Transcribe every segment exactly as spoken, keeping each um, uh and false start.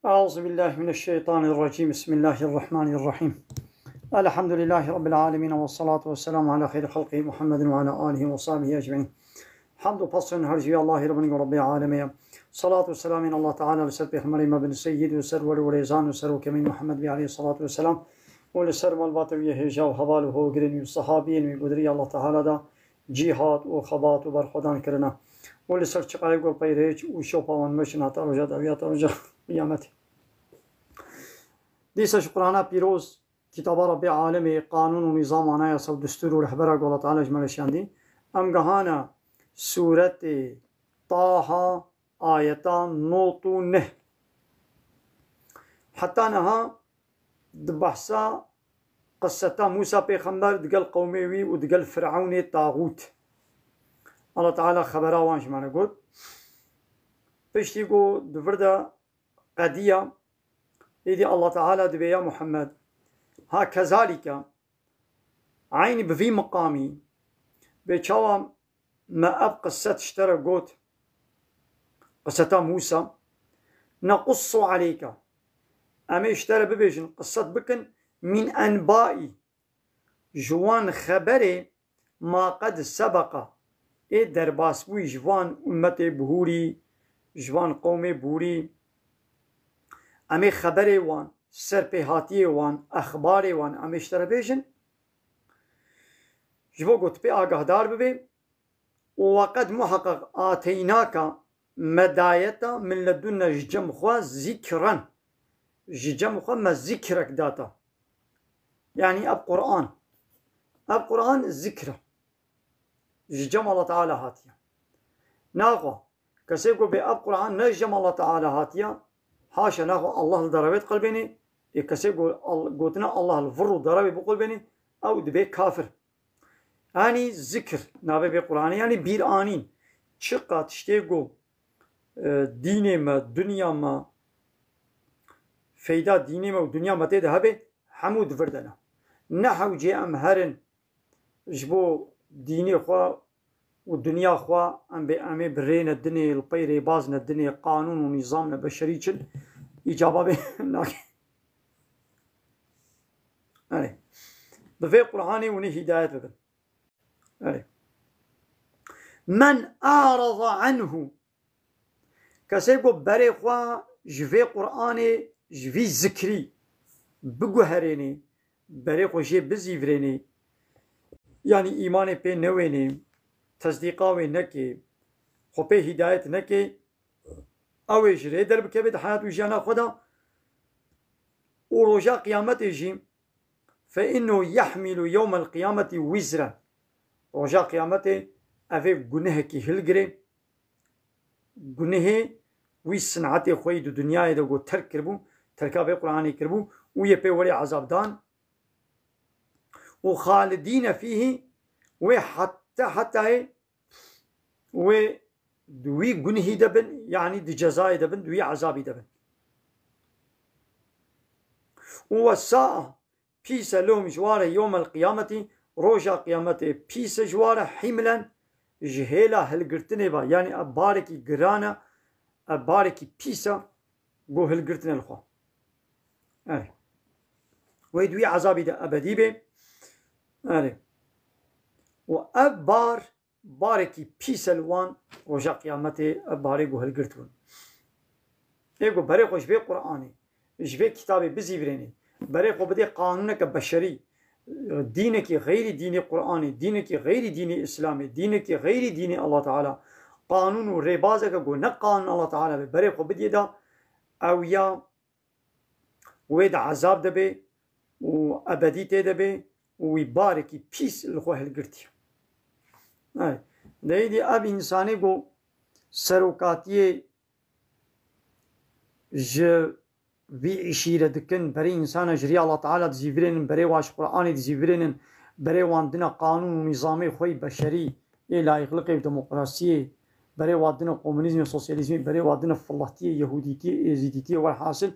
أعوذ بالله من الشيطان الرجيم. بسم الله الرحمن الرحيم. الحمد لله رب العالمين، والصلاة والسلام على خير خلقه محمد وعلى آله وصحبه أجمعين. Hamd û pes her ji Allahê Rabbî, Rabbê alemê ye. Salat û selamên Allah Teala li ser Pêxemberê me bin, Seyyid û Serwer û Rêzan û Serokemîn Muhammed bî aleyhi salatu ve selam û li ser malbata wî hêja û heval û hogirên wî û sahabiyên wî ku di rêya Allah Teala da cîhad û xebat û berxwedan kirine û li ser çiqayê gor peyrêç û şopa wan meşin heta roja dawî, heta roja qiyametê. Dîsa ji Qur'ana pîroz, kitaba Rabbê alemê, qanûn û nîzam, anayasa û destûr û rehbera ku Allah Teala ji me re şandî, em gehana sûretê Taha, ayeta nod û neh. Heta niha di behsa qiseta Mûsa pêxember digel qewmê wî û digel Firewnê taxût. Allah Teala xebera wan ji me re got. Piştî ku di vir de qediya, êdî Allah Teala dibê ya Muhammed, ha kezalîke, eynî bi vî miqamî, bê çawa me ev qiset ji te re got, qiseta Mûsa, nequssu aleyke, em ê ji te re bibêjin, qiset bikin, min enbaî, ji wan xeberê, ma qed sebeqa, ê derbasbûyî ji van ummetê bihûrî, ji van qewmê bihûrî, em ê xeberê wan, serpêhatiyê wan, exbarê wan em ê ji te re bêjin. Ji bo ku tu pê agahdar bibê, û weqed muheqeq ateynaka, me dayeta min ledunna ji cem xwe zikren. Ji cem xwe me zikrek data. Yanî ev Qur'an. Ev Qur'an zikr e. Ji cem Allah Teala hatiye. Naxwe, kesê ku bê ev Qur'an ne ji cem Allah Teala hatiye, haşa naxwe Allah li derewê diqilbênê, ê kesê ku Al-, gotina Allah li vir û derewê biqulbênê, ew dibê kafir. Yanî zikr navê vê Qur'anê, yanî bîranîn. Çiqa tiştê ku, e, dînê me, dinya me, feyda dînê me û dinya me tê de hebe, hemû di vir de ne. Ne hewcê em herin ji bo dînê xwe û dinya xwe, em bê, em ê bi rê ne dinê, li pey rêbaz ne dinê, qanûn û nîzam ne beşerî çin, îcaba bê nake. Erê. Bi vê Qur'anê hûn ê hîdayet bibin. Erê. Men a'raza anhu. Kesê ku berê xwe ji vê Qur'anê, ji vî zikrî biguherênê, berê xwe jê bizîvirênê, yanî îmanê pê newênê, tesdîqa wê nekê, xwe pê hîdayet nekê, ew ê ji rê derbikeve di heyat û jiyana xwe de û roja qiyametê jî, fe innehu yehmilu yewmel qiyameti wizra. Roja qiyametê ev ê gunehekî hilgirê, gunehê wî sinetê xwe yî di dinyayê de ku terk kiribû, terka vê Qur'anê kiribû û yê pê werê ezabdan. Û xalidîne fîhî, wê heta hetayê wê di wî gunhî de bin, yanî di cezayê de bin, di wî ezabî de bin. Û we sa'a, pîs e lehum ji ware yewmel qiyametî, roja qiyametê pîs e ji ware, hîmlen, ji hêla hilgirtinê ve, yanî ev barekî giran e, ev barekî pîs e, ku hilgirtine li xwe. Erê. Wê di wî ezabî de ebedî bê. Erê. Û ev bar, barekî pîs e li wan roja qiyametê, ev barê ku hilgirt bûn. Ê ku berê xwe ji vê Qur'anê, ji vê kitabê bizîvirênê, berê xwe bidê qanûneke beşerî, dînekî xeyrî dînê Qur'anê, dînekî xeyrî dînê Îslamê, dînekî xeyrî dînê Allah Teala, qanûn û rêbazeke ku ne qanûn Allah Teala be, berê xwe bidiyê da, ew ya wê di ezab de bê û ebedî tê de bê û wî barekî pîs li xwe hilgirtiye. Ay, de êdî ev însanê ku serokatiyê ji vî îşî re dikin, berê însana ji rîya Allah Teala dizîvirênin, berê wan ji Qur'anê dizîvirênin, berê wan dina qanûn û nîzamê xwe yî beşerî, ê layîqliqê û demokrasiyê, berê wan dina komunîzmê, sosyalîzmê, berê wan dina filatiyê, yehûdîtiyê, êzîdîtiyê, werhasil,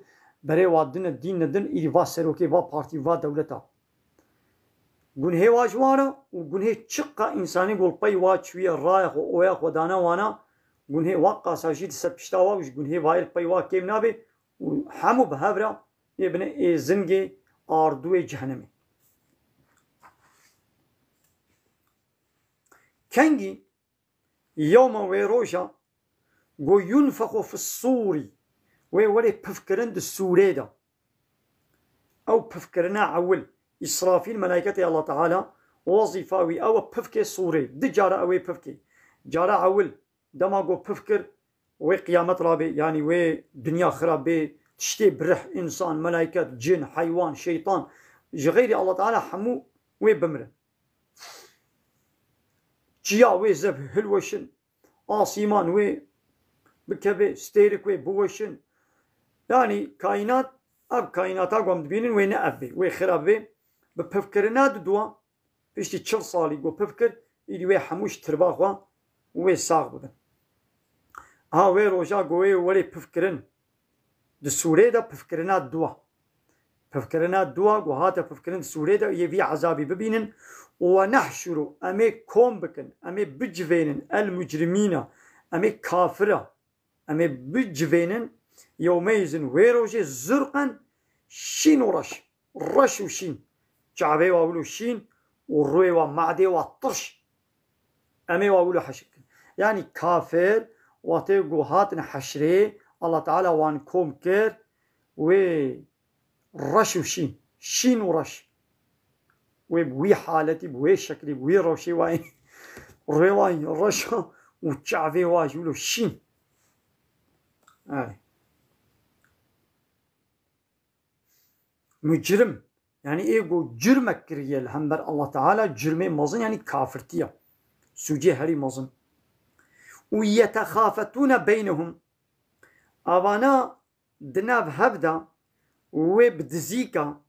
berê wan dina dîn ne din, îdî va serokê, va partî, va dewleta. Gunhê wa ji wan re û gunhê çiqa însanî ku li pey wa çûye, raya xwe, oya xwe dane wana, gunhê wa qasa jî di ser pişta wa û ji gunhê vayê li pey wa kêm nabe û hemû bi hev re ê bine êzingê ardûyê cehenemê. Kengî yewma wê roja go yunfexu fis-sûrî, wê werê pifkirin di sûrê de. Ew pifkirina ewil, Îsrafîl melayketê Allah Teala, wezîfa wî ew e pifkê sûrê. Di cara ew ê pifkê. Cara ewil, dema go pifkir, wê qiyamet rabê, yanî wê dinya xira bê, tiştê bi rih, însan, melayket, cin, heywan, şeytan, ji xeyrî Allah Teala hemû wê bimirin. Çiya wê zev hilweşin, asîman wê bikeve, stêrik wê biweşin. Yanî kaînat, ev kaînata ku em dibînin wê ne ev bê, wê xira bê. Bi pifkirina diduwa, piştî çil salî ku pifkir, îdî wê hemû ji tirba xwe wê sax bibin. Ha wê roja ku wê werê pifkirin, di sûrê de pifkirina dua. Pifkirina dua ku hate pifkirin di sûrê de yê vî ezabî bibînin. Û we nehşuru, em ê kom bikin, em ê bicivênin, el mucrimîna, em ê kafira, em ê bicivênin, yewmeyizin, wê rojê, zurqen, şîn û reş. Reş û şîn. Çavê wa wilo şîn û rûyê wa, madê wa tirş. Em ê wa wilo heşir kin. Yanî kafir, wextê ku hatin heşrê, Allah Teala wan kom kir, wê reş û şîn, şîn û reş. Wê bi wî haletî, bi wê şeklî, bi wî rewşê wa, rûyê wa reş û çavê wa jî wilo şîn. Erê. Mucrim, yanî ê ku curmek kiriye li hember Allah Teala, curmê mezin, yanî kafirtiye. Sûcê herî mezin. Û yetexafetûne beynehum. Avana di nav hev de wê bi dizîka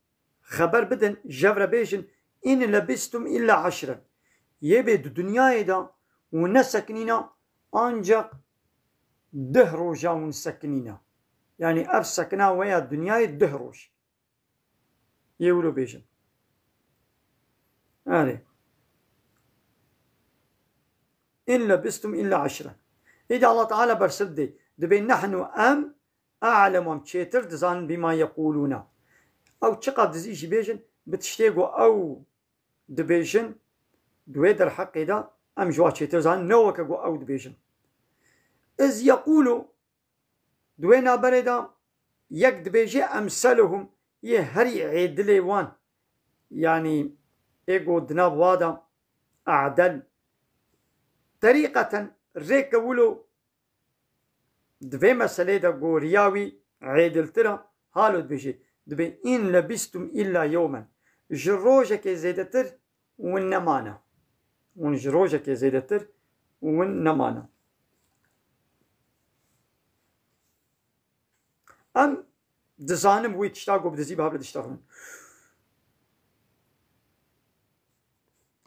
xeber bidin, jev re bêjin, "In lebistum illa eşren." Yê bê di dinyayê de û nesekinîne, ancak dih roja hûn sekinîne. Yanî ev sekina we ya dinyayê dih roj. Yê wilo bêjin. Erê. "In lebistum illa eşren." Êdî Allah Teala bersiv dê. Dibê nehnu em a'lemu, em çêtir dizanin bîma yeqûlûne. Ew çiqas dizî jî bêjin, bi tiştê ku ew dibêjin, di wê derheqê de em ji wa çêtir zanin, ne weke ku ew dibêjin. Iz yeqûlu, di wê naberê de yek dibêje, emseluhum, yê herî êdilê wan, yanî ê ku di nav wa de a'del. Terîqeten, rêke wilo, di vê meselê de goriya wî êdiltir e, halo dibêje, dibê, "In lebistum illa yewmen." Ji rojekê zêdetir win nemane. Hûn ji rojekê zêdetir win nemane. Em dizanin wî tişta ku bi dizî bi hev re diştexilin.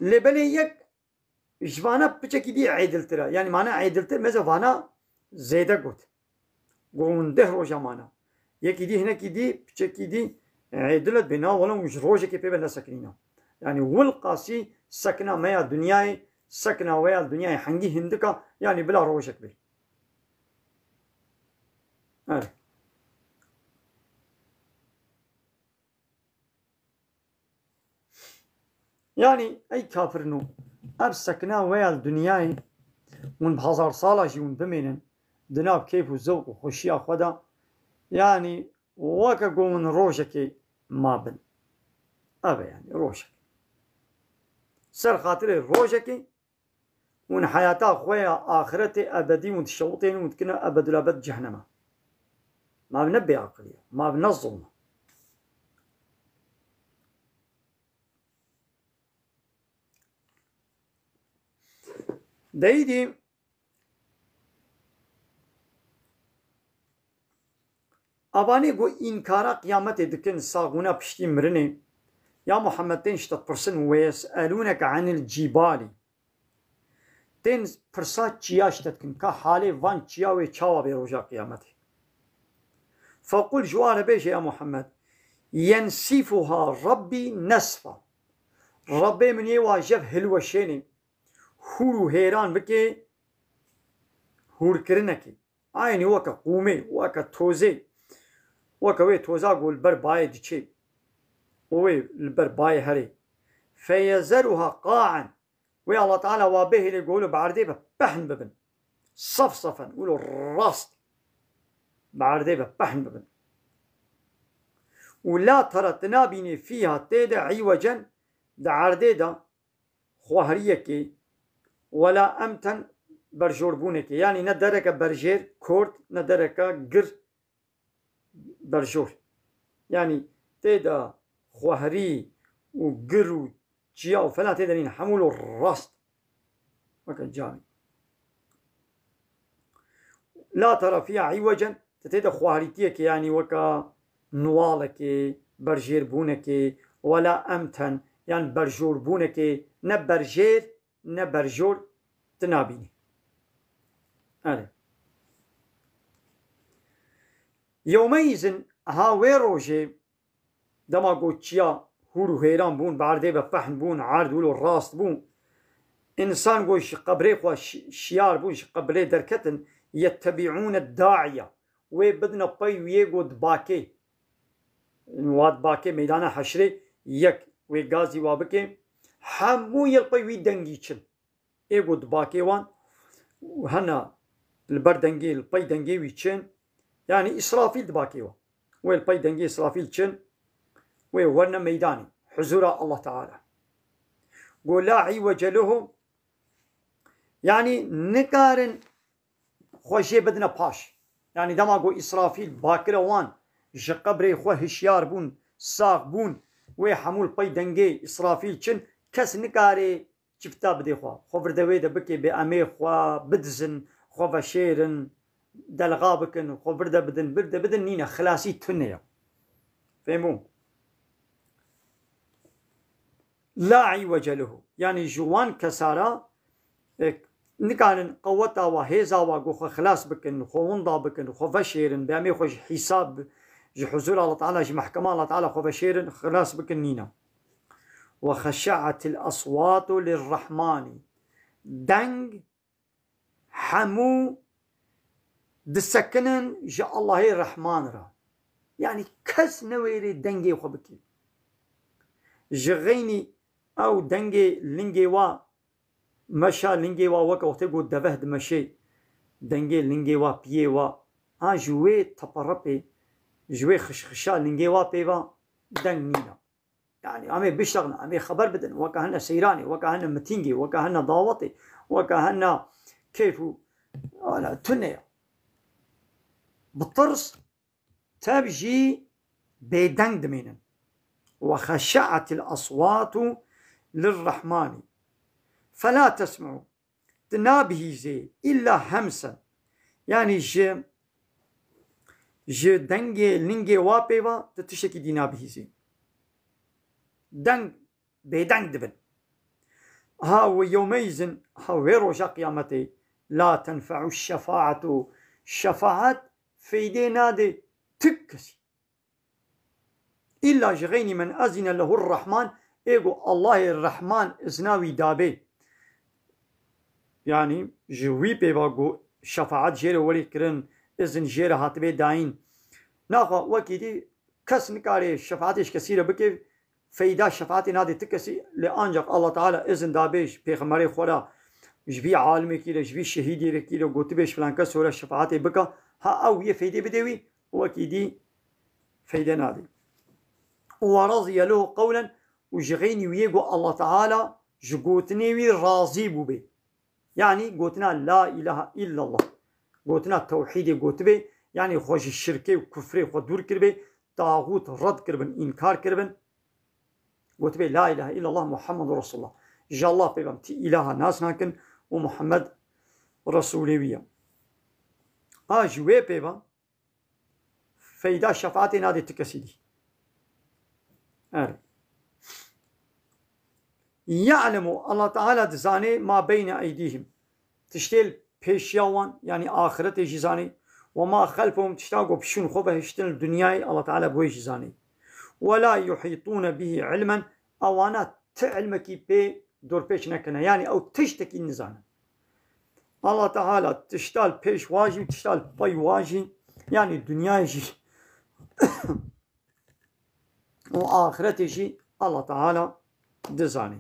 Lê belê yek ji vana piçekî dî êdiltir e. Yanî mana êdiltir, mêze vana zêde got. Got hûn deh roja mana. Yekî dî, hinekî dî, piçekî dî êdil e, dibê na wele hûn ji rojekê pê ve nesekinîne. Yanî wilqasî sekina me ya dinyayê, sekina we ya dinyayê hengî hindik a, yanî bila rojek bê. Erê. Yanî, ey kafirino, ev sekina we ya li dinyayê, hûn bi hezar sala jî hûn bimênin, di nav keyf û zewq û xweşiya xwe de, yanî, weke ku hûn rojekê mabin. Ev e, yanî, rojek. Ser xatirê rojekê, hûn heyata xwe ya axiretê ebedî hûn dişewitênin û dikine ebedulebed cehnema. Ma ne bêaqilî ye, ma ne zilm e. Deyîdî Avanê ku înkara qiyametê dikin, saxûna piştî mirinê, ya Muhammed, tên ji te dipirsin, "Ve yes'elûneke anil cîbalî." Tên pirsa çiya ji te dikin, ka halê van çiya wê çawa bê roja qiyametê. Fequl, ji wan re bêje, ya Muhammed, "Yensifuha Rabbî nesfa." Rabbê min yê wa jev hilweşênê, hûr û hêran bike hûrkirinekê. Aynî weke qûmê, weke tozê. Weke wê toza ku li ber bayê diçê û wê li ber bayê herê. Feyezeruha qa'en. Wê Allah Teala wa bihêle ku li bi erdê ve pehn bibin. Sefsefen, wilo rast. Bi erdê ve pehn bibin. Û la tera, tu nabînî, fîha, tê de, îwecen, di erdê de xwehriyekê, wela emten, berjorbûnekê. Yanî ne dereke berjêr, kort, ne dereke gir, berjor. Yanî tê de xwehrî û gir û çiya û falan tê de nîne. Hemû lo rast. Weke carî. La tera fîha îwecen, tu tê de xwehrîtiyekê, yanî weke nuwalekê, berjêrbûnekê, wela emten, yan berjorbûnekê, ne berjêr, ne berjor tu nabînî. Erê. Yewmeyîzin, ha wê rojê, dema ku çiya hûr û hêran bûn, bi erdê ve fehn bûn, erd wilo rast bû, însan ku ji qebrê xwe şi-, şiyar bûn, ji qebrê derketin, yettebiûne da'iya, wê bidine pey wiyê ku dibakê. Wa dibakê meydana heşrê yek wê gazî wa bike, hemû yê li pey wî dengî çin. Ê ku dibakê wan hene li ber dengê, li pey dengê wî çin, yanî Îsrafîl dibakê wan. Wê li pey dengê Îsrafîl çin, wê werine meydanê, huzura Allah Teala. Go la îwece lehu, yanî nikarin xwe jê bidine paş. Yanî dema ku Îsrafîl bakire wan ji qebrê xwe hişyar bûn, sax bûn, wê hemû li pey dengê Îsrafîl çin, kes nikare çifta bidê xwe. Xwe vir de wê de bike, bê emê xwe bidizin, xwe veşêrin, delxa bikin, xwe vir de bidin, vir de bidin, nîne, xilasî tune ye. Fêm bû? La îwece lehu. Yanî ji wan kesara, e, nikarin qeweta wa, hêza wa ku xwe xilas bikin, xwe winda bikin, xwe veşêrin, bê emê xwe ji hîsab, ji huzûra Allah Teala, ji mehkema Allah Teala xwe veşêrin, xilas bikin, nîne. Ve xeşe'atil eswatu lirrahmani. Deng hemû disekinin ji Allahê Rehman re. Yanî kes newêrê dengê xwe bike. Ji xeynî ew dengê lingê wa, meşa lingê wa, weke wextê ku deveh dimeşê, dengê lingê wa, piyê wa, a ji wê teperepê, ji wê xişxişa lingê wa pê ve deng nîne. Yanî em ê biştexin, em ê xeber bidin, weke hene seyranê, weke hene mitîngê, weke hene dawetê, weke hene keyf û, wala, tune ye. Bi tirs tev jî bêdeng dimînin. Ve xeşe'atil eswatu lirrahmani. Fela tesme'u. Tu nabihîzê îlla hemsen. Yanî ji, ji dengê lingê wa pê ve tu tiştekî dî nabihîzê. Deng, bêdeng dibin. Ha we yewmeyîzin, ha wê roja qiyametê, la tenfe'u şefaetu. Şefaet feydê nadê tik kesî. Îlla ji xeynî men ezîne lehur Rehman, ê ku Allahê Rehman izna wî dabê. Yanî ji wî pê ve ku şefaet jê re werê kirin, izin jê re hatibê dayîn. Naxwe wekî dî kes nikare şefaetê ji kesî re bike, feyda şefaetê nadê ti kesî, lê ancak Allah Teala izin dabê ji pêxemberê xwe re, ji vî alimekî re, ji vî şehîdêrekî re gotibê ji filan kes re şefaetê bike, ha ew yê feydê bidê wî, wekî dî feyde nadê. Û we razîye lehu qewlen, û ji xeynî wî yê ku Allah Teala ji gotinê wî razî bûbê. Yanî gotina la îlahe îllallah. Gotina tewhîdê gotibê, yanî xwe ji şirkê û kufrê xwe dûr kiribê, taxût red kiribin, înkar kiribin. Gotibê la îlahe îllallah Muhammedur Resulullah. Ji Allah pê ve em ti îlaha nas nakin û Muhammed Resulê wî ye. A ji wê pê ve feyda şefaetê nadê ti kesî dî. Erê. Ya'lemu, Allah Teala dizanê ma beyne eydîhim. Tiştê li pêşiya wan, yanî axiretê jî zanê. Ve ma xelfehum, tişta ku bi şûn xwe ve hiştin li dinyayê, Allah Teala bi wê jî zanê. Ve la yuhîtûne bihî ilmen, ewana ti ilmekî pê dorpêç nekirine. Yanî ew tiştekî nizanin. Allah Teala tişta li pêş wa jî û tişta li pey wa jî, yanî dinyayê jî û axiretê jî Allah Teala dizanî.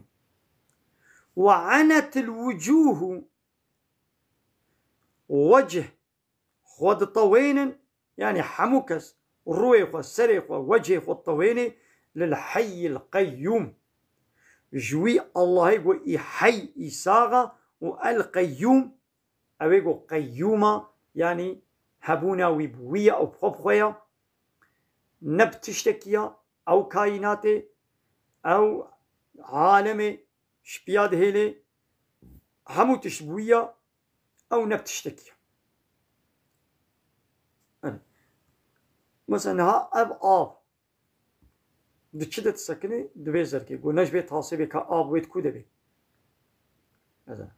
Ve anetil wucuhu, wecih, xwe ditewênin, yanî hemû kes rûyê xwe, serê xwe, wecihê xwe ditewênê lil heyyil qeyyûm. Ji wî Allahê ku î hey, î sax e, û el qeyyûm, ew ê ku qeyyûm e, yanî hebûna wî bi wî ye û bi xwe bi xwe ye. Ne bi tiştekî ye, ew kaînatê, ew alemê ji piya dihêlê, hemû tişt bi wî ye, ew ne bi tiştekî ye. Yanî, mesela niha ev av, di çi de disekinê, divê zerkê. Ku ne ji vê tasê bê ka av wê di ku de bê. Mesela,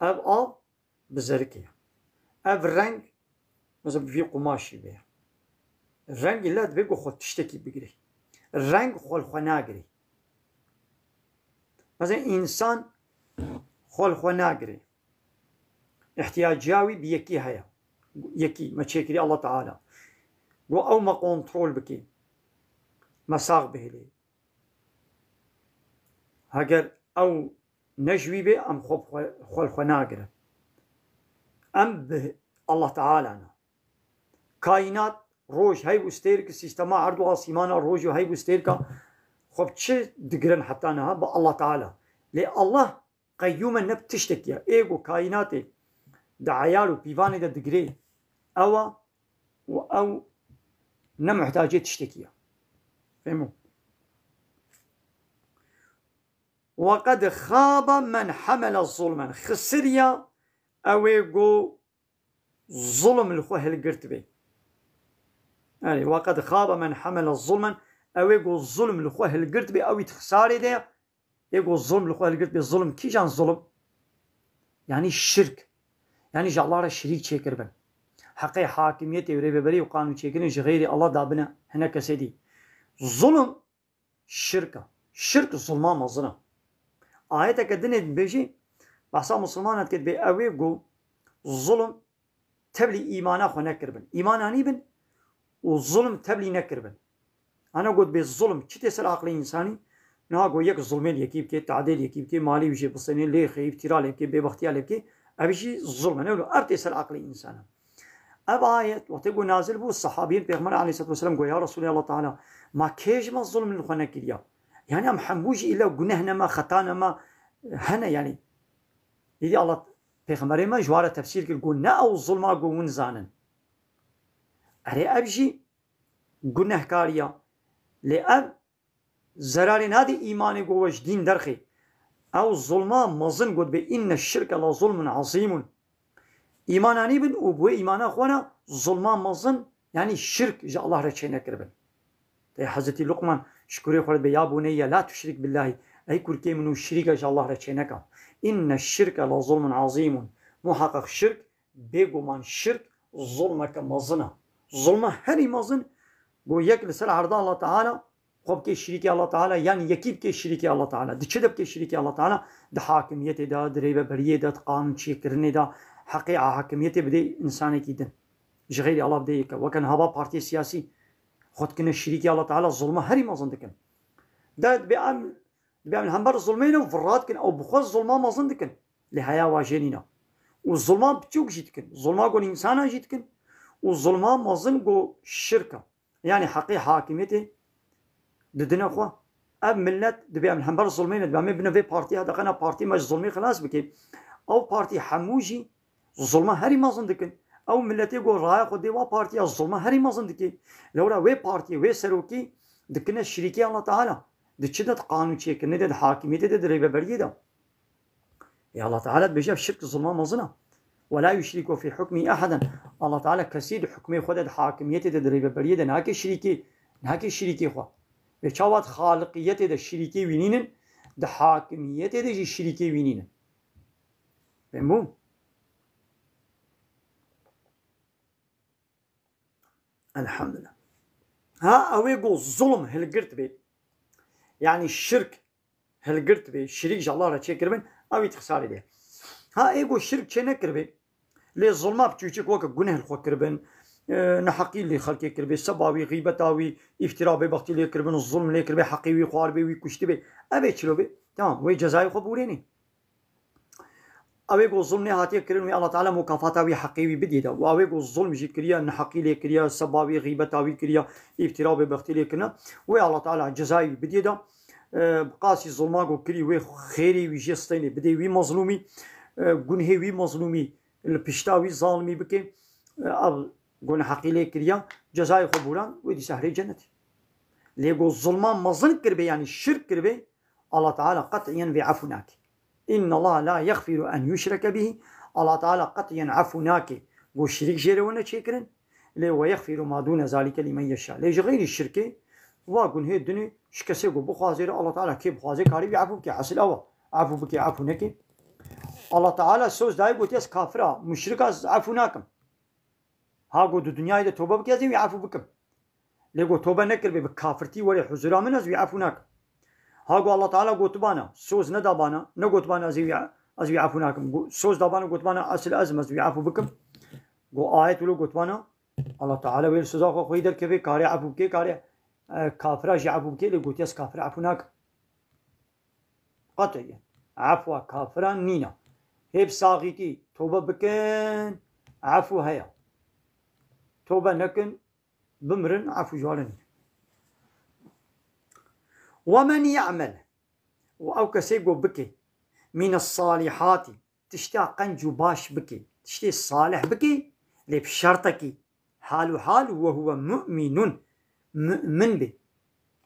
ev av bi zerikê ye. Ev reng, mesela bi vî qumaşî bê. Reng îlla divê ku xwe tiştekî bigirê. Reng xwe li xwe nagirê. Mesela însan xwe li xwe nagirê. Îhtiyaciya wî bi yekî heye. Yekî me çêkirî Allah Teala. Ku ew me kontrol bike. Me sax bihêlê. Heger ew ne ji wî bê, em xwe bi xwe, xwe li xwe nagirin. Em bi Allah Teala ne. Kaînat, roj, heyv û stêrk, sîstema erd û asîmana, roj û heyv û stêrka, xwe bi çi digirin heta niha? Bi Allah Teala. Lê Allah qeyyûm e, ne bi tiştekî ye. Ê ku kaînatê di eyar û pîvanê de digirê, ew e û ew ne muhtacê tiştekî ye. Fehmo? Ve qed xaba men hemele zulmen. Xisiriya ew ê ku zulm li xwe hilgirt bê. Yanî, ve qed xaba men hemele zulmen, ew ê ku zulm li xwe hilgirt bê, ew î di xisarê de ye. Ê ku zulm li xwe hilgirt bê, zulm kîjan zulm? Yanî şirk. Yanî ji Allah re şirîk çêkiribin. Heqê hakimiyetê û rêveberî û qanûnçêkirinê ji xeyrê Allah dabine hinek kesê dî. Zulm şirk e. Şirk zulma mezin e. Ayeteke dinê dibêjî, behsa misilmana dike, dibê ew ê ku zulm tevlî îmana xwe nekiribin. Îman anîbin û zulm tevlî nekiribin. Ana got bê zulm çi tê ser aqlê însanî? Niha got yek zulmê li yekî bike, tadê li yekî bike, malê wî jê bisenê, lê xeyî, tîra lê bike, bêbextiya lê bike, ev jî zulm e. Ne wilo, ev tê ser aqlê însanan. Ev ayet wextê ku nazil bû, sahabiyên Pêxember aleyhissalatu vesselam got, ya Resulê Allah Teala, ma kê ji me zulm li xwe nekiriya? Yanî em hemû jî îlla guneh ne me, xeta ne me, hene yanî. Îdî Allah Pêxemberê me ji wan re tefsîr kir, got, ne ew zulma ku hûn zanin. Erê, ev jî gunehkariya. Lê ev zerarê nadê îmanê ku we ji dîn derxê. Ew zulma mezin, got bê, inne şirke la zulmun azîmun. Îman anîbin û bi wê îmana xwe re zulma mezin, yanî şirk ji Allah re çênekiribin. Tê Hezretî Luqman ji kurê xwe re dibê, ya buneyye la tuşrik billahî. Ey kurkê min û şirîke ji Allah re çêneke. Inne şirke la zulmun azîmun. Muheqeq şirk, bêguman şirk zulmeke mezin e. Zulma herî mezin, ku yek li ser erda Allah Teala xwe bike şirîkê Allah Teala, yan yekî bike şirîkê Allah Teala. Di çi de bike şirîkê Allah Teala? Di hakimiyetê de, di rêveberiyê de, di qanûnçêkirinê de, heqê a hakimiyetê bidê însanekî din. Ji xeyrî Allah bidê yeke. Weke niha va partiyê siyasî xwe dikine şirîkê Allah Teala, zulma herî mezin dikin. De dibê em, dibê em li hember zulmê ne û virra dikin, ew bi xwe zulma mezin dikin. Lê heya wa jê nîne. Û zulma biçûk jî dikin. Zulma gon însanan jî dikin. Û zulma mezin go şirk e. Yanî heqê hakimiyetê didine xwe. Ev millet dibê em li hember zulmê ne, dibê em ê bine vê partiyê, hedeqena partî me ji zulmê xilas bike. Ew partî hemû jî zulma herî mezin dikin. Ew miletê ku raya xwe dê wa partiya zulma herî mezin dike. Lewra wê partiyê, wê serokî dikine şirîkê Allah Teala. Di çi de? Di qanûnçêkirinê de, di hakimiyetê de, di rêveberiyê de. Ê Allah Teala dibêje, ev şirk zulma mezin e. "Ve la yuşriku fî hukmî eheden." Allah Teala kesî di hukmê xwe de, di hakimiyetê de, di rêveberiyê de nake şirîkê, nake şirîkê xwe. Vê çawa di xaliqiyetê de şirîkê wî nînin, di hakimiyetê de jî şirîkê wî nînin. Fehmû? Elhamdulillah. Ha, ew ê ku zulm hilgirt bê, yanî şirk hilgirt bê, şirîk ji Allah re çêkiribin, ew î di xisarê de. Ha, ê ku şirk çê nekiribê, lê zulma biçûçik weke guneh li xwe kiribin, e, neheqî li xelkê kiribê, seba wî, xîbeta wî, îftira, bêbextî lê kiribin, zulm lê kiribê, heqê wî xwaribê, wî kuştibê. Ev ê çilo bê? Tamam, wê cezayê xwe biwirênê. Ew ê ku zulm nehatiye kirin, wê Allah Teala mukafata wî heqê wî bidî de. Û ew ê ku zulm jî kiriye, neheqî lê kiriye, seba wî, xîbeta wî kiriye, îftira, bêbextî lê kirine, wê Allah Teala cezayê wî bidî de. E, bi qasî zulma ku kirî, wê xêrê wî jê stênê bidê wî mezlûmî, e, gunhê wî mezlûmî li pişta wî zalimî bike. E, ev ku neheqî lê kiriye, cezayê xwe bûran, wê dîsa herê cenetê. Lê ku zulma mezin kiribê, yanî şirk kiribê, Allah Teala qet'iyen vê efû nake. Inna Allah la yexfiru en yuşreke bihi. Allah Teala qet'iyen efû nake ku şirîk jê re wene çêkirin. Lê we yexfiru ma dûne zalike limen yeşa. Lê ji xeyrî şirkê, va gunhê dinê ji kesê ku bixwazê re Allah Teala kê bixwazê karî wî efû bike. Esil ew e. Efû bike, efû neke. Allah Teala soz dayê gotiye ez kafira, muşrika ez efû nakim. Ha got di dinyayê de tobe bike, ez ê wî efû bikim. Lê got tobe nekiribê, bi kafirtî were huzura min, ez wî efû nakim. Ha got Allah Teala gotibana, soz nedabana, negotibana ez ê wî, ez wî efû nakim. Got, soz dabana gotibana esil ez im, ez wî efû bikim. Got ayet wilo gotibana, Allah Teala wê li soza xwe xweyî derkeve, kare efû bike, kare, e, kafira jî efû bike, lê gotiye ez kafira efû nakim. Qet'iyen. Efwa kafiran nîna. Hê bi saxîtî tobe bikin, efû heye. Tobe nekin, bimirin, efû ji wan re nîne. Ve men ye'mel, û ew kesê ku bike, mîne salihati, tişta qenc û baş bike, tiştê salih bike, lê bi şertekî, hal û hal, ve huve mu'minun, mu'min be.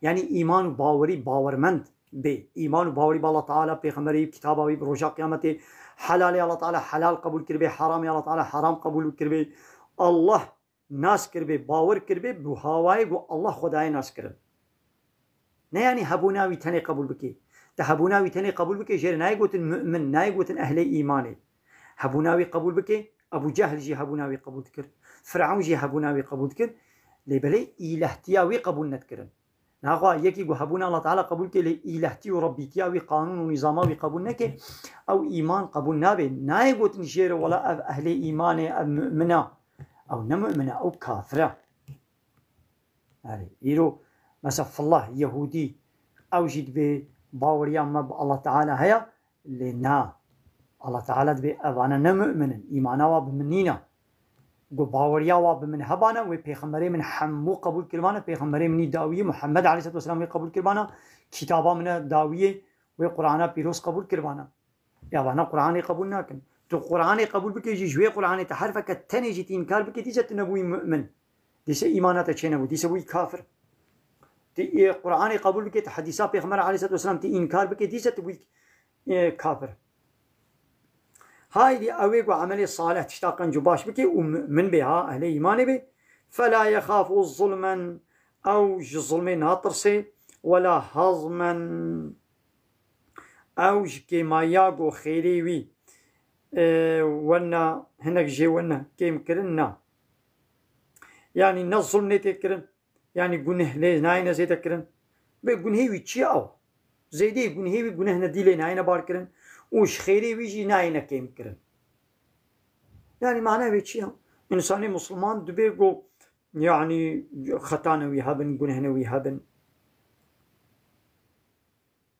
Yanî îman û bawerî, bawermend be. Îman û bawerî bi Allah Teala, Pêxemberî, kitaba wî, bi roja qiyametê, helalê Allah Teala helal qebûl kiribê, haramê Allah Teala haram qebûl kiribê. Allah nas kiribê, bawer kiribê, bi hawayê ku Allah Xwedayê nas kirin. Ne yanî hebûna wî tenê qebûl bikê. Te hebûna wî tenê qebûl bikê, jê re nayê gotin mu'min, nayê gotin ehlê îmanê. Hebûna wî qebûl bikê, Ebû Cehl jî hebûna wî qebûl dikir. Firewn jî hebûna wî qebûl dikir. Lê belê îlehtiya wî qebûl nedikirin. Naxwe yekî ku hebûna Allah Teala qebûl ke, lê îlehtî û rebbîtiya wî, qanûn û nîzama wî qebûl neke, ew îman qebûl nabe. Nayê gotin jê re wela ev ehlê îmanê, ev mu'min e. Ew ne mu'min e, ew kafir e. Erê, îro mesela fillah, yehûdî, ew jî dibê baweriya me bi Allah Teala heye, lê na. Allah Teala dibê evane ne mu'min in, îmana wa bi min nîne. Ku baweriya wa bi min hebane, wê pêxemberê min hemû qebûl kiribane, pêxemberê min î dawiyê Muhammed aleyhisselatu vesselam wê qebûl kiribane, kitaba min e dawiyê wê Qur'ana pîroz qebûl kiribane. Ya vana Qur'anê qebûl nakin. Tu Qur'anê qebûl bikê jî, ji wê Qur'anê te herfeke tenê jî tu înkar bikê, dîse tu nebûyî mu'min. Dîse îmana te çênebû, dîse bûyî kafir. Tu, e, Qur'anê qebûl bikê, tu hedîsa Pêxember aleyhisselatu vesselam tu înkar bikê, dîse tu bûyî, e, kafir. Haydî ew ê ku emelê salih, tişta qenc û baş bikê û mu'min bê, ha, ehlê îmanê bê. Fela yexafu zulmen, ew ji zulmê natirsê, wela hazmen, ew ji kêmayiya ku xêrê wî, e, wena, hinek jê wena kêm kirin, na. Yanî ne zulm nê tê kirin, yanî guneh lê nayêne zêde kirin. Bê gunhê wî çi ye ew? Zêdeyê gunhê wî guneh ne dî lê nayêne bar kirin û ji xêrê wî jî nayêne kêm kirin. Yanî mana wê çi ye? Însanê Musulman dibê ku yanî xetane wî hebin, gunehne wî hebin.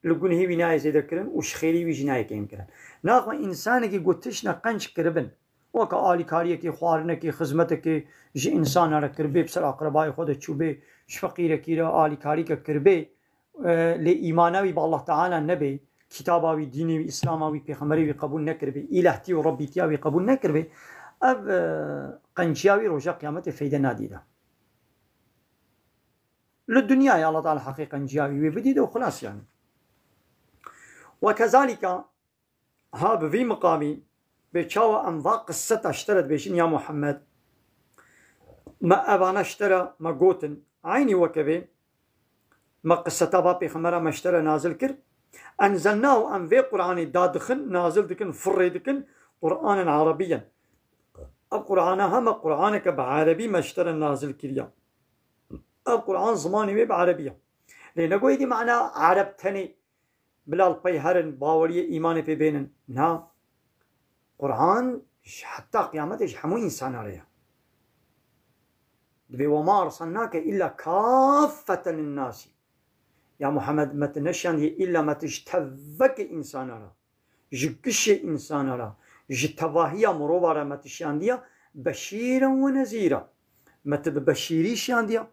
Li gunhê wî nayê zêde kirin û ji xêrê wî jî nayê kêm kirin. Naxwe însanekî ku tiştine qenc kiribin, weke alîkariyekê, xwarinekê, xizmetekê ji însana re kiribê, bi ser aqrebayê xwe de çûbê, ji feqîrekî re alîkarîke kiribê, e, lê îmana wî bi Allah Teala nebê, kitaba wî, dînê wî, îslama wî, pêxemberê wî qebûl nekiribê, îlehtî û rebbîtiya wî qebûl nekiribê, ev, e, qenciya wî roja qiyametê feyde nadî de. Li dinyayê Allah Teala heqê qenciya wî wê bidî de û xilas yanî. Ve kezalîka, ha bi vî miqamî bê çawa em va qisseta ji te re dibêjin ya Muhammed, me evana ji te re me gotin, eynî weke vê me qisseta va pêxembera me ji te re nazil kir. Enzelnahu, em vê Qur'anê dadixin, nazil dikin, firrê dikin, Qur'anen Arabiyen. Ev Qur'ana heme Qur'aneke bi erebî me ji te re nazil kiriya. Ev Qur'an zimanê wê bi erebî ye. Lê ne goyê dî mana ereb tenê bila li pey herin, baweriyê îmanê pê bênin. Na. Qur'an ji heta qiyametê ji hemû însana re ye. Dibê وما أرسلناك إلا كافة للناس. Ya Muhammed, me tu neşandiye îlla me tu ji tevekê însana re, ji gişê însana re, ji tevahiya mirova re me tu şandiya beşîren û nezîra. Me tu bi beşîrî şandiya.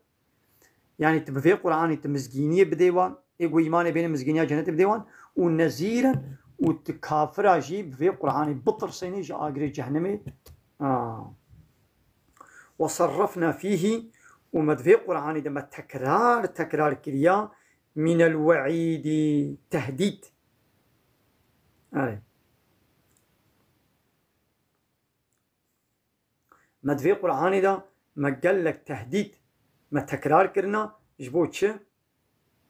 Yanî tu bi vê Qur'anê tu mizgîniyê bidê wan, ê ku îmanê bêne mizgîniya cenetê bidê wan û nezîren û tu kafira jî bi vê Qur'anê bitirsênê ji agirê cehennemê. Aa. وصرفنا فيه û me di vê Qur'anê de me tekrar tekrar kiriya من الوعيد tehdîd. Erê. Me di vê Qur'anê de me gelek tehdîd me tekrar kirina. Ji bo çi?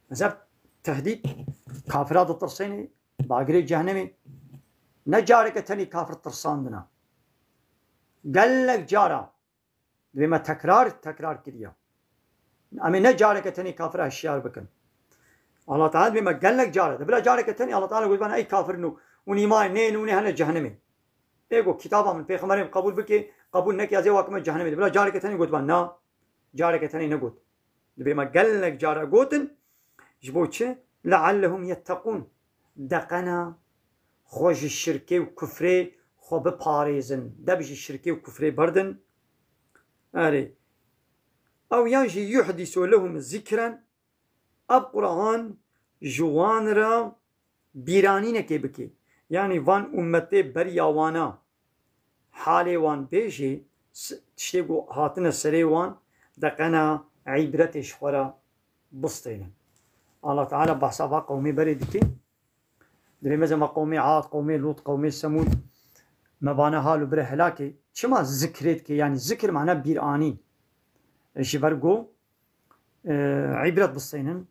Mesela tehdîd, kafira ditirsênê, bagirê cehennemê. Ne careke tenê kafir tirsandina. Gelek cara divê me tekrar tekrar kiriya. Em ê ne careke tenê kafira hişyar bikin. Allah Teala divê me gelek cara de. Bila careke tenê Allah Teala gotiban ey kafir nû, hûn îmanê neyên, hûn ê hene cehennemê. Ê got, kitaba min, pêxemberê min qebûl bike, qebûl neke, ez ê wakime cehennemê de. Bila careke tenê gotiban, na. Careke tenê negot. Dibê me gelek cara gotin, ji bo çi? لعلهم يتقون. Deqena xwe ji şirkê û kufrê xwe biparêzin. Deb ji şirkê û kufrê berdin. Erê. Ew yan jî يحدث لهم ذكرا. Ev Qur'an ji wan re bîranînekê bike. Yanî van ummetê beriya wana halê wan bêjê, s-, tiştê ku hatine serê wan, deqena îbretê ji xwe re bistênin. Allah Teala behsa va qewmê berê dike. Divê me zema qewmê Ad, qewmê Lût, qewmê Semûd, me vane hal û bire helakê. Çima zikrê dike? Yanî zikir mana bîranîn. Ji ber ku, e, îbret bistênin,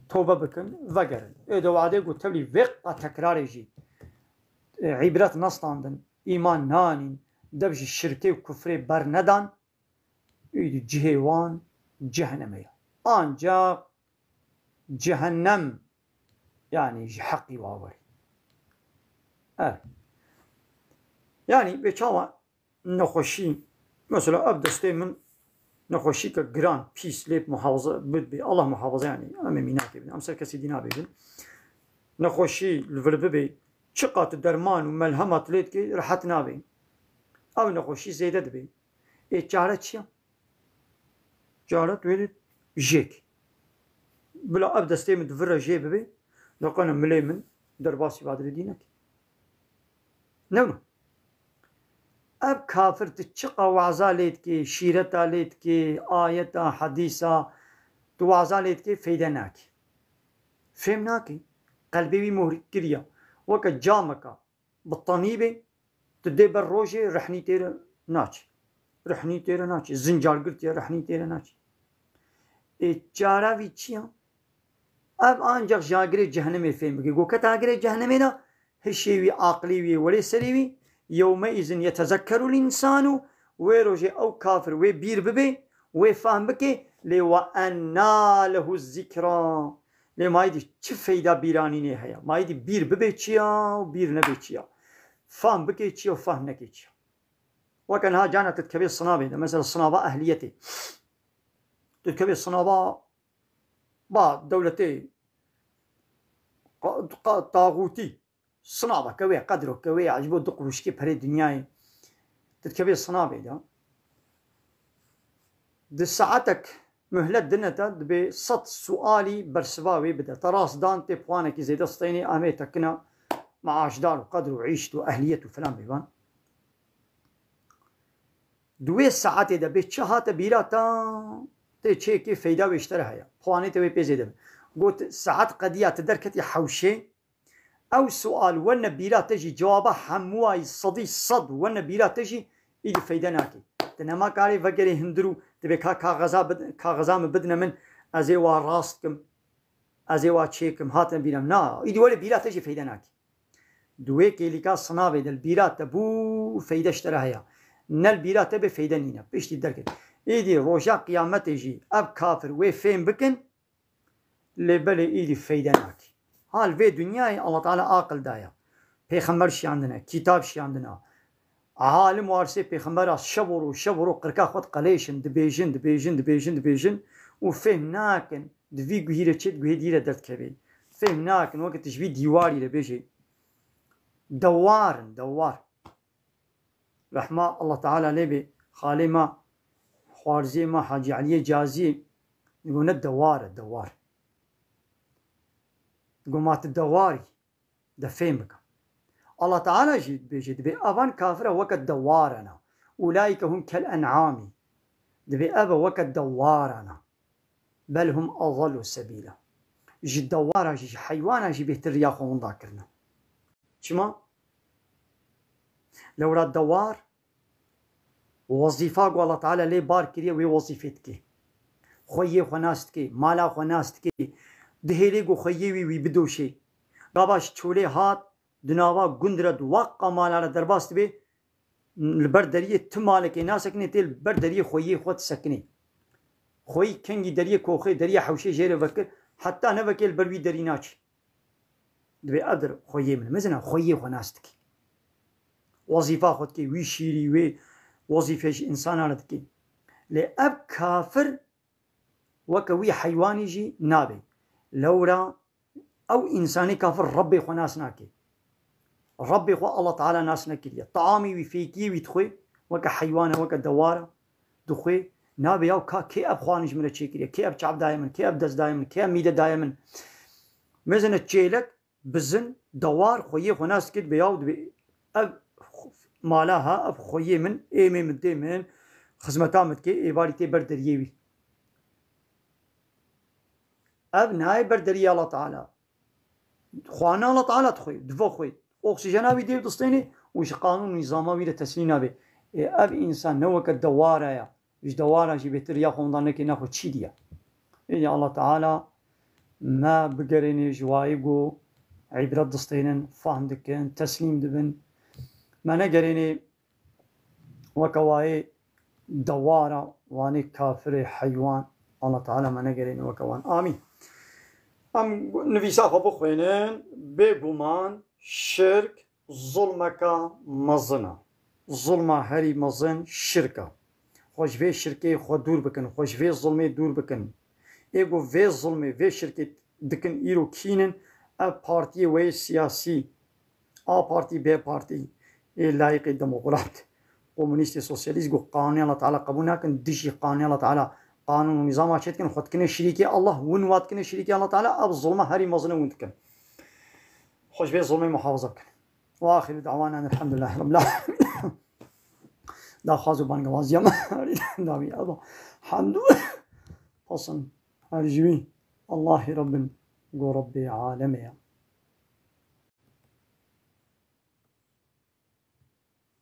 tobe bikin, vegerin. Ê de wadê ku tevlî vê qepa tekrarê jî, e, îbret nestandin, îman nanîn, dev ji şirkê û kufrê bernedan, îdî cihê wan cehennemê ye. Ancak cehennem, yanî ji heqî wawerî. Evet. Yanî vê çawa nexweşî, mesela ev destê min nexweşîke giran, pîs, lê muhafaza bibê, Allah muhafaza yanî, em ê mînakê bin, em ser kesî dî nabêjin. Nexweşî li vir bibê, çiqa tu derman û melhema tu lê dikê, rehet nabê. Ev nexweşî zêde dibê. Ê çare çi ye? Çare tu wê jêk. Bila ev destê min di vir re jê bibe, deqena milê min derbasî vadirê dî neke. Ne wina? Ev kafir tu çiqa waza lê dikê, şîreta lê dikê, ayeta, hedîsa, tu waza lê dikê, feyde nake. Fêm nake. Qelbê wî muhr kiriya. Weke cameka bi tenî bê, tu dê ber rojê rehnî tê re naçe. Rehnî tê re naçe. Zincalgirtiye, rehnî tê re naçe. Ê çara vî çi ya? Ev ancak ji agirê cehennemê fêm bike. Go kete agirê cehennemê de hişê wî, aqilê wî, welê serê wî, yewme îzin yetezekkerul însanu, wê rojê ew kafir wê bîr bibe, wê fehm bike, lê we enna lehu zikra. Lê mayî dî çi feyda bîranînê heye? Mayî dî bîr bibe çi ya û bîr nebe çi ya? Fam bike çi ya û fam neke çi ya? Weke niha cana tu dikevê sinavê de, mesela sinava ehliyetê. Tu dikevê sinava ba dewletê qa-, qa-, taxûtî. Sinaveke wê, qedroke wê ya ji bo du quruşkê perê dinyayê. Tu dikevê sinavê de. Di saetek muhlet dine te, dibê sed sualî bersiva wê bide. Te rast dan tê puanekî zêde stênê, em ê te kina maaşdar û qedr û îşt û ehliyet û filan bêvan. Di wê saetê de bê çi hate bîra te, tê çêkê feyda wê ji te re heye. Puanê te wê pê zêde be. Got, saet qediya, tu derketî hewşê, ew sual wene bîra te jî, cewaba hemûayî sedî sed wene bîra te jî, îdî feyde nake. Tu nema karê vegerê hundir û dibê ka kaxeza bid-, kaxeza min bidine min, ez ê wa rast kim, ez ê wa çêkim, hatine bîra min. Na, îdî wele bîra te jî feyde nake. Di wê kêlîka sinavê de li bîra te bû, feyde ji te re heye. Ne li bîra te bê, feyde nîne. Piştî derket. Îdî roja qiyametê jî ev kafir wê fêm bikin, lê belê îdî feyde nake. Ha li vê dinyayê Allah Teala aqil daye. Pêxember şiyandine, kitab şiyandine. Alim û arsê pêxembera şev û roj, şev û roj qirka xwe diqelêşin, dibêjin, dibêjin, dibêjin, dibêjin û fêhm nakin, di vî guhî re çê, di guhê dî re derdikevê. Fêhm nakin, weke tu ji vî dîwarî re bêjê. Dewar in, dewar. Rehma Allah Teala lê bê, xalê me, xwarziyê me, Hacî Eliyê Caziyê, digo ne dewar e, dewar. Digo ma tu dewarî, de fêm bike. Allah Teala jî dibêje, dibê evan kafir e weke dewaran e. Ulaîke hum kel en'amî. Dibê ev e weke dewaran e. Bel hum adallu sebîla. Ji dewara jî, ji heywana jî bêhtir riya xwe winda kirine. Çima? Lewra dewar, wezîfa ku Allah Teala lê bar kiriye, wê wezîfê dike. Xweyê xwe nas dike, mala xwe nas dike. Dihêlê ku xweyê wî, wî bidoşê. Gava ji çolê hat, di nava gund re, di waqqa mala re derbas dibe, li ber deriyê ti malekê nasekinê, tê li ber deriyê xweyê xwe disekinê. Xweyî kengî deriyê koxê, deriyê hewşê jê re vekir, heta nevekê li ber wî derî naçî. Dibê ev dir xweyê min, mezina xweyê xwe nas dikî. Wezîfa xwe dikê, wî şîrî, wê wezîfê ji însana re dikê. Lê ev kafir weke wî heywanî jî nabe. Lewra ew însanê kafir Rebbê xwe nas nake. Rebbê xwe Allah Teala nas nekiriye. Taamê wî fêkiyê wî dixwe, weke heywan e, weke dewar e, dixwe. Nabe yaw ka kê ev xwarin ji min re çêkiriye, kê ev çav daye min, kê ev dest daye min, kê ev mîde daye min. Mezine çêlek, bizin, dewar, xweyê xwe nas dike, dibê yaw dibê ev mala ha, ev xweyê min, êmê min, dê min, xizmeta min dike, êvarî tê ber deriyê wî. Ev nayê ber deriyê Allah Teala. Xwarina Allah Teala dixwe, diva xwe. Oksîjena wî dê distênê û ji qanûn û nîzama wî re teslîm nabe. Ê, ev însan ne weke dewara ya. Ji dewara jî bêtir ya xwe winda neke, nexwe çî diye. Ê, ya Allah Teala me bigerênê ji wayê ku îbret distênin, fahm dikin, teslîm dibin. Me negerênê weke wayê dewara, wanê kafirê heywan. Allah Teala me negerêne weke wan. Amîn. Em nivîsa xwe bixwînin. Bêguman şirk zulmeka mezin e. Zulma herî mezin şirk e. Xwe ji vê şirkê xwe dûr bikin. Xwe ji vê zulmê dûr bikin. Ê ku vê zulmê, vê şirkê dikin, îro kînin, ev partiyê wê siyasî, A partî, B partî, ê layîqê demokrat, komunîstê, sosyalîst, ku qanûnê Allah Teala qebûl nakin, dijî qanûnê Allah Teala, qanûn û nîzama çê dikin, xwe dikine şirîkê Allah, win wa dikine şirîkê Allah Teala, ev zulma herî mezin e win dikin. Xwe ji vê zulmê muhafaza bikin. Wa axiru da'wana elhamdulillahi rabbil alemin. Daxwaz û bangewaziya me dawî Allah. Hamd û pasin her ji wî Allahê Rabbin, go Rabbê alemê ya.